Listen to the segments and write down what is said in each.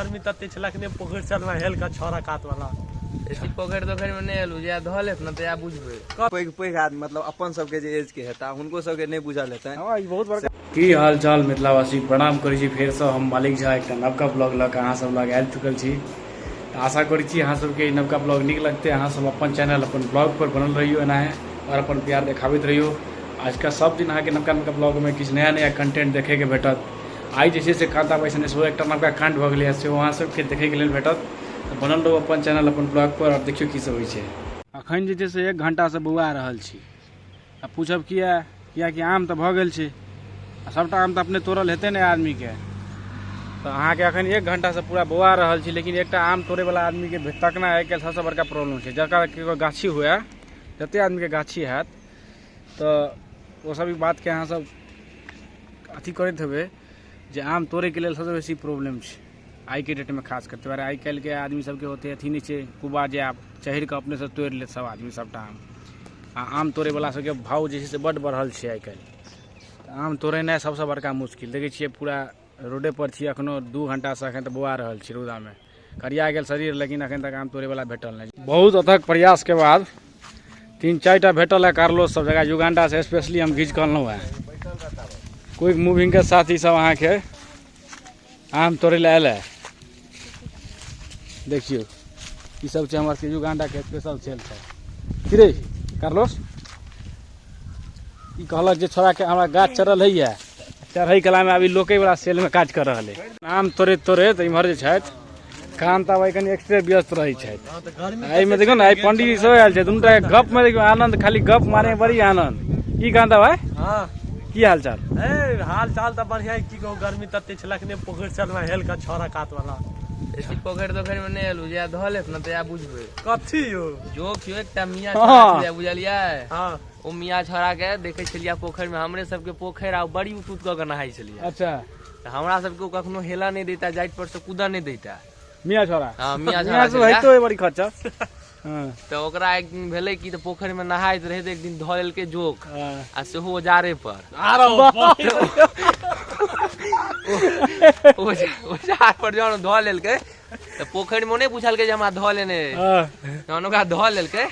गर्मी तते छलै अखने पोखरि चलना हेल कऽ छौड़ा कात वाला। बेसी पोखरि तोखरि मे नहि हेलू, जहिया धऽ लेत ने तहिया बुझबै। पैघ पैघ आदमी मतलब अपन सबके जे एज के हेता हुनको सबके नहि बुझल हेतनि। हँ, ई बहुत बड़का। की हाल चाल मिथिलावासी, प्रणाम करै छी फेरसँ। हम मालिक झा एकटा नवका ब्लॉग लऽ कऽ अहाँ सब लग आबि चुकल छी। तऽ आशा करै छी अहाँ सबके ई नवका ब्लॉग नीक लगतै। अहाँ सब अपन चैनल अपन ब्लॉग पर बनल रहियौ एनाहे आओर अपन प्यार देखाबैत रहियौ। आजकल सब दिन अहाँके नवका नवका ब्लॉगमे किछु नया नया कंटेंट देखैके भेटत। आइ जे छै से कांता भाई सने सेहो एकटा नवका कांड भऽ गेलैए, सेहो अहाँ सबके देखैके लेल भेटत। तऽ बनल रहू अपन चैनल अपन ब्लॉग पर आओर देखियौ की सब होइ छै। अखन जे छै से 1 घंटासँ बौआ रहल छी। आ पूछब किया? कियाकि आम तऽ भऽ गेल छै आ सभटा आम तऽ अपने तोड़ल हेतै नहि आदमीके। तऽ अहाँके अखन 1 घंटासँ पूरा बौआ रहल छी, लेकिन एकटा आम तोड़ैवला आदमीके तकना आइ काल्हि सबसँ बड़का प्रॉब्लम छै। जकरा केकरो गाछी हुए, जते आदमीके गाछी हैत तऽ ओ सब ई बातके अहाँ सब अथी करैत हेबै जे आम तोड़ैके लेल सबसँ बेसी प्रॉब्लम छै आइके डेटमे, खास कर। ताहि दुआरे आइ काल्हिके आदमी सबके ओते अथी नहि छै कुबा जे आब चढ़ि कऽ अपनेसँ तोड़ि लेत सब आदमी सबटा आम। आ आम तोड़ैवला सबके भाव जे छै से बड्ड बढ़ल छै आइ काल्हि। तऽ आम तोड़ेनाइ सबसँ बड़का मुश्किल। देखै छियै पूरा रोडे पर छी अखनो, 2 घंटासँ अखन तऽ बौआ रहल छी रौदामे, करिया गेल शरीर, लेकिन अखन तक आम तोड़ैवला भेटल नहि। बहुत अथक प्रयासके बाद 3-4 टा भेटल है कार्लोस सब जगह युगांडा से स्पेशली हम घीच कऽ अनलहुँ हेँ। क्विक मूविंग के साथ ई सब अहाँके आम तोड़ै लए आयल है। देखियौ ई सब छै हमर सबके युगांडा के स्पेशल सेल छै। की रे कार्लोस, ई कहलक जे छोड़ा के हमरा गाछ चढ़ल होइए, चढ़ै कला में अभी लोके वाला सेल में काज कर रहल है। आम तोड़ैत तोड़ैत इम्हर जे छथि कांता भाई कनि एक्स्ट्रा व्यस्त रहै छथि। एहिमे देखियौ ने, आइ पंडीजी सेहो आयल छै। दुनू टा गप में देखियौ आनंद, खाली गप मारे में बड़ी आनंद। की कांता भाई? हाँ। की हाल चाल? ए, हाल चाल तऽ बढ़िया है। की कहू, गर्मी तते छलै अखने पोखरि चलना हेल कऽ छौड़ा कात वाला। बेसी पोखरि तोखरि मे नहि हेलू, जहिया धऽ लेत ने तहिया बुझबै। कथी यौ? जोक यौ, एकटा मियाँ छौड़ा छलै, बुझलियै? हाँ। ओ मियाँ छौड़ा के देखै छलियै पोखरि मे, हमरे सबके पोखरि आ बड़ी उतूत कऽ के नहाइ छलियै। अच्छा। तऽ हमरा सबके ओ कखनो हेलऽ नहि दैता, जाइत पर से कूदऽ नहि दैता। मियाँ छौड़ा? हाँ, मियाँ छौड़ा मियाँ सब छलै। होइतो बड़ी खच्चर। हाँ। तऽ ओकरा एक दिन भेलै कि तऽ पोखरि मे नहाइत रहै तऽ एक दिन धऽ लेलकै जोक, हाँ। आ सेहो औजारे पर। आरो औजार पर जहन धऽ लेलकै तऽ पोखरि मे नहि बुझलकै जे हमरा धऽ लेने अछि। हाँ। तहन ओकरा धऽ लेलकै,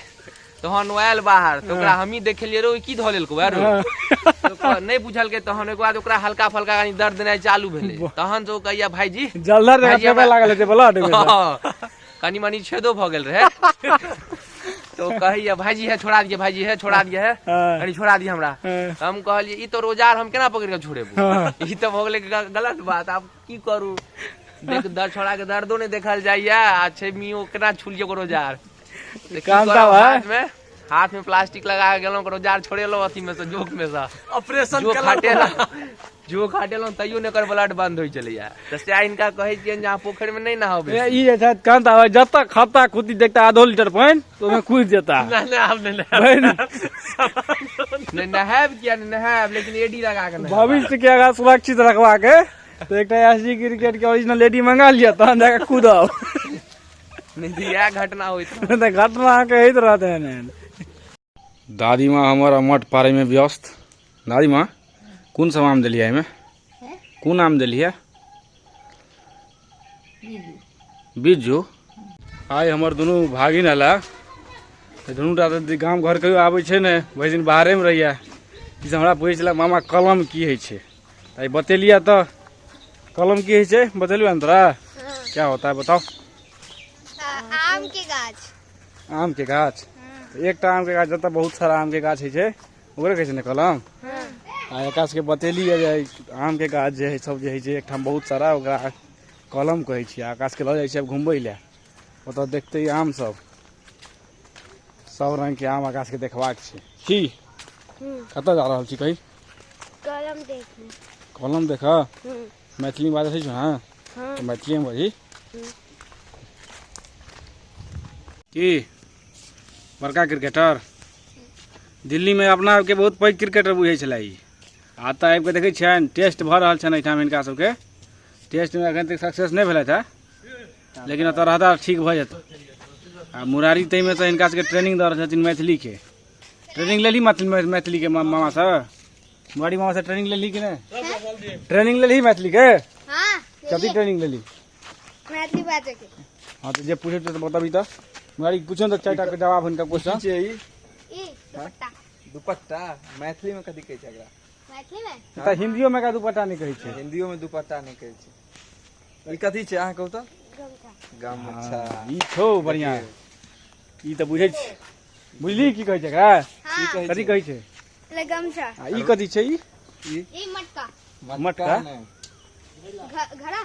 तहन ओ आयल बाहर तऽ ओकरा हमही देखेलियै, रो की धऽ लेलकौ आरो नहि बुझलकै। तहन ओहिके बाद ओकरा हल्का फल्का कनि दर्द देनाइ चालू भेलै। तहन से ओ कहैया भाईजी जलधर जकाँ भाईजी फेकै हमरा लागल हेतै ब्लड ओहिमे सँ। हँ, कनि मनि छेदो भऽ गेल रहै। तऽ ओ कहैया भाईजी है छोड़ा दिए, भाईजी है छोड़ा दिए, है हाँ। कनि छोड़ा दिए हमरा। हाँ। तऽ हम कहलियै ई तो रोजार हम केना पकड़ि कऽ छोड़ेबो, हाँ। ई तऽ भऽ गेलै गलत बात। आब की करू, देख दर्द छोड़ा के दर्दो नहि देखल जाइया आ छै मियो केना छुलियै ओकर औजार। तऽ की कांता करब, भाई। हाथ में प्लास्टिक लगा के गेलहुँ, ओकर औजार छोड़ेलहुँ अथी में से, जोक में से। ऑपरेशन जोक केलहुँ। हटेलहुँ, जोक हटेलहुँ तैयो ने ओकर ब्लड बंद होइ छलैया। तऽ सएह हिनका कहै छियनि जे अहाँ पोखरि में नहि नहाउ बेसी। ए, ई जे छथि कांता भाई, जतऽ खत्ता खुद्दी देखता आधो लीटर पानि तऽ ओहिमे कूदि जेता। नहि, नहि, आब नहि नहायब। भाई, नहि नहायब किया नहि नहायब, लेकिन एडी लगा के नहायब। भविष्य के अगर सुरक्षित रखवा के तऽ एकटा एस जी क्रिकेट के ओरिजिनल एडी मंगा लिअ, तहन जाके कूदब। नहि तऽ इएह घटना होइत रहत। तऽ घटना अहाँके होइत रहत एहन एहन। दादी माँ हमर अमट पारैमे व्यस्त। दादी माँ कोन सब आम देलियै एहिमे? कोन आम देलियै? बिज्जू। आइ हमर दुनू भागिन एला, तऽ दुनू टा तऽ गाम घर कहियो आबै छै ने, भरि दिन बाहरेमे रहैया। ई सब हमरा पूछै छलै मामा कलम की होइ छै, तऽ आइ बतेलियै। तऽ कलम की होइ छै बतेलियै ने तोरा? क्या होता है बताओ? आम के गाछ। आम के गाछ? एकटा आम के गाछ, जतऽ बहुत सारा आम के गाछ होइ छै ओकरे कहै छै ने कलम। आ एकरा सबके बतेलियै जे आम के गाछ जे है सब जे होइ छै एकठाम बहुत सारा, ओकरा कलम कहै छियै। आकाश के लऽ जाइ छियै आब घुमबै लए, ओतऽ देखतै आम सब, सब रंग के आम आकाश के देखबाक छै। की कतऽ जा रहल छी कही? कलम देखने। कलम देख? मैथिली में बाजै छौ? हाँ। हाँ। तऽ मैथिली में बजही। की बड़का क्रिकेटर दिल्ली में अपना आपके बहुत पैघ क्रिकेटर बुझै छलै ई। आ तऽ आबि कऽ देखै छियनि टेस्ट भऽ रहल छनि एहिठाम हिनका सबके। टेस्ट में एखन तक सक्सेस नहि भेलथि हेँ, लेकिन ओतऽ रहता ठीक भऽ जेतै। आ मुरारी ताहिमे से हिनका सबके ट्रेनिंग दऽ रहल छथिन मैथिलीके। ट्रेनिंग लेली मैथिली के मामा से? मुरारी मामा से ट्रेनिंग लेली कि नहि? ट्रेनिंग लेली मैथिली के? हाँ। कथी ट्रेनिंग लेली? मैथिली बाजै के। हँ, तऽ जे पूछै तऽ बताबी। तऽ मुरारी, पूछो तऽ चारिटा के जवाब हुनका की क्वेश्चन। छै ई? ई दुपट्टा। दुपट्टा मैथिली में कथी कहै छै एकरा? मैथिली में? तऽ हिन्दियो मे एकरा दुपट्टा नहि कहै छै। हिन्दियो में दुपट्टा नहि कहै छै। ई कथी छै, अहाँ कहू तऽ? गमछा। गमछा। ई छौ बढ़िआँ, ई तऽ बुझै छी। बुझली की कहै छै एकरा? हाँ। कहै कथी छै? कहै छै? ले गमछा। आ ई कथी छै ई? ई मटका। मटका? नहि। घड़ा।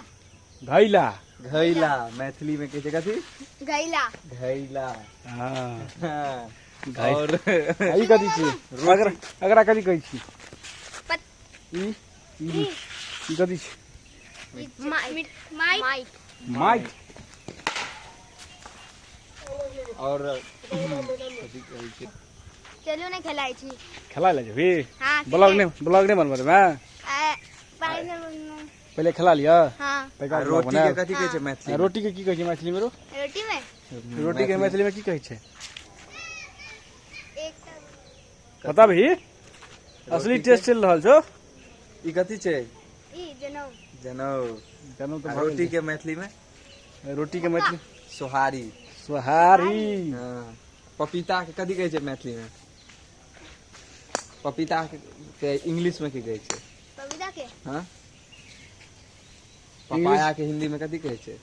घैला। घैला मैथिली में कहै छै कथी? गैला। घैला। हँ। हाँ। घैला। और आ ई कथी छै? अगरा, अगरा कथी कहै छी? पत ई ई ई कथी छै? Mike, mike. माइक। और कथी कहै छै? चलू ने, खेलाइ छी। खेला लए जेबही? हाँ। ब्लॉग नहि, ब्लॉग नहि बनबऽ देबै? पानि। पहिले खेला लिअ। हाँ। तकर आ बाद ब्लॉग रोटी के बनायब। कथी कहै छै मैथिली आ में? रोटी के की कहै छै मैथिली मे रो? रोटी में? रोटी के मैथिली में की कहै छै? एक। बताबही, असली रोटी के? टेस्ट चलि रहल छौ। ई कथी छै? ई जनउ। जनउ। जनउ तऽ आ भऽ रोटी के मैथिली में? गेल। रोटी के मैथिली? सोहारी। सोहारी। हाँ। पपीता के कथी कहै छै मैथिली में? पपीता के इंग्लिश में की कहै छै? पपीता के? हाँ, पपाया के हिंदी में कथी कहै छै?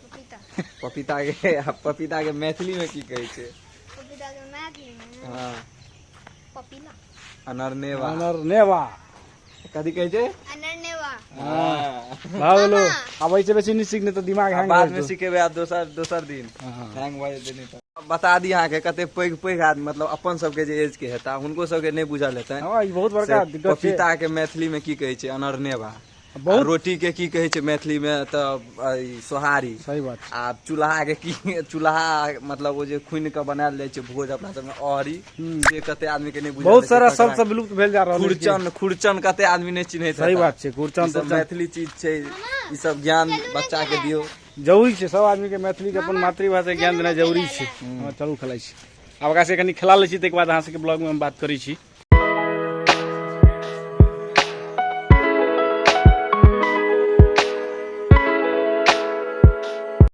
पपीता। पपीता के, आ पपीता के मैथिली में की कहै छै? पपीता के मैथिली में? हाँ। पपीला। अनरनेवा। अनरनेवा। कथी कहै छै? अनरनेवा। हाँ। भऽ गेलो। आब एहिसँ बेसी नहि सीख, नहि तऽ दिमाग हैंग बाद भऽ में जेतौ। सिखेबै आब दोसर दोसर दिन। हाँ। हैंग भऽ जेतै। नहि तऽ बता दी अहाँके, कते पैघ पैघ आदमी, मतलब अपन सबके जे एज के हेता, हुनको सबके नहि बुझल हेतनि हँ, ई बहुत बड़का से दिक्कत छै। पपीता के मैथिली में की कहै छै? अनरनेवा। बहुत आ रोटी के की कहै छै मैथिली में? तऽ ई सोहारी। सही बात छै। आ चूल्हा के की, चूल्हा मतलब ओ जे खुनि के बनायल जाइ छै भोज अपना सबमे, अहरी, से कते आदमी के नहि बुझल बहुत हेतै। सारा ककरा- शब्द सब विलुप्त भेल जा रहल छै। खुरचन, खुरचन कते आदमी नहि चिन्हैत सही हेता। बात छै, खुरचन, ई सब तुरचन। मैथिली चीज छै। ई सब ज्ञान बच्चा के दियौ। जरूरी छै सब आदमी के मैथिली के, अपन मातृभाषा के ज्ञान देनाइ जरूरी छै। हँ, चलू, खेलाइ छी। आब एकरा सबके कनि खेला लै छी, ताहिके बाद अहाँ सबके ब्लॉग में हम बात करै छी।